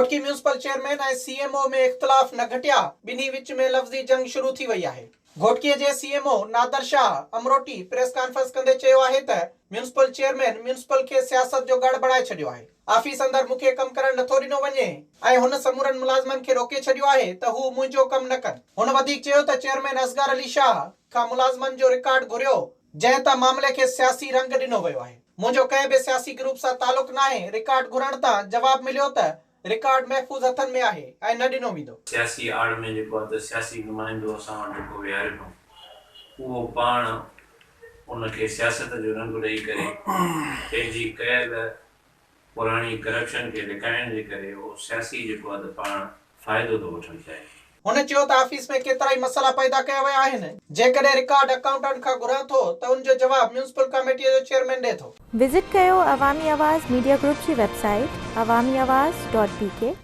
Ghotki municipal chairman ۽ C M O ۾ اختلاف نه گهٽيا، ٻنهي وچ ۾ لفظي جنگ شروع ٿي وئي آهي. گهوٽڪي جي C M O Nadir Shah Amroti press conference ڪندي چيو آهي ته ميونسپل چيئرمين ميونسپل کي سياست جو ڳڙهه بڻائي ڇڏيو آهي، آفيس اندر مون کي ڪم ڪرڻ نٿو ڏنو وڃي ۽ هن سمورن ملازمن کي روڪي ڇڏيو آهي ته هو منهنجو ڪم نه ڪن. هن وڌيڪ چيو ته چيئرمين اصغر علي شاهه کان ملازمن جو رڪارڊ گهريو جنهن تان معاملي کي سياسي رنگ ڏنو ويو آهي. منهنجو ڪنهن به سياسي گروپ سان تعلق ناهي، رڪارڊ گهرڻ تان جواب مليو ته رڪارڊ محفوظ هٿن ۾ آهي ۽ نه ڏنو ويندو. سياسي آڙ ۾ جيڪو آهي ته سياسي نمائندو اسان وٽ جيڪو ويهاريو اٿئون اهو پاڻ ان کي سياست جو رنگ ڏئي ڪري پنهنجي ڪيل پراڻي ڪرپشن کي لڪائڻ جي ڪري اهو سياسي جيڪو آهي ته پاڻ فائدو ٿو وٺڻ چاهي. هن چيو ته آفيس ۾ ڪيترائي مسئلا پيدا ڪيا ويا آهن، جيڪڏهن رڪارڊ اڪائونٽنٽ کان گهران ٿو ته ان جو جواب ميونسپل ڪاميٽيء جو چيئرمين ڏئي ٿو. وزٽ ڪيو عوامي آواز ميڊيا گروپ جي website Awami Awaz dot B K.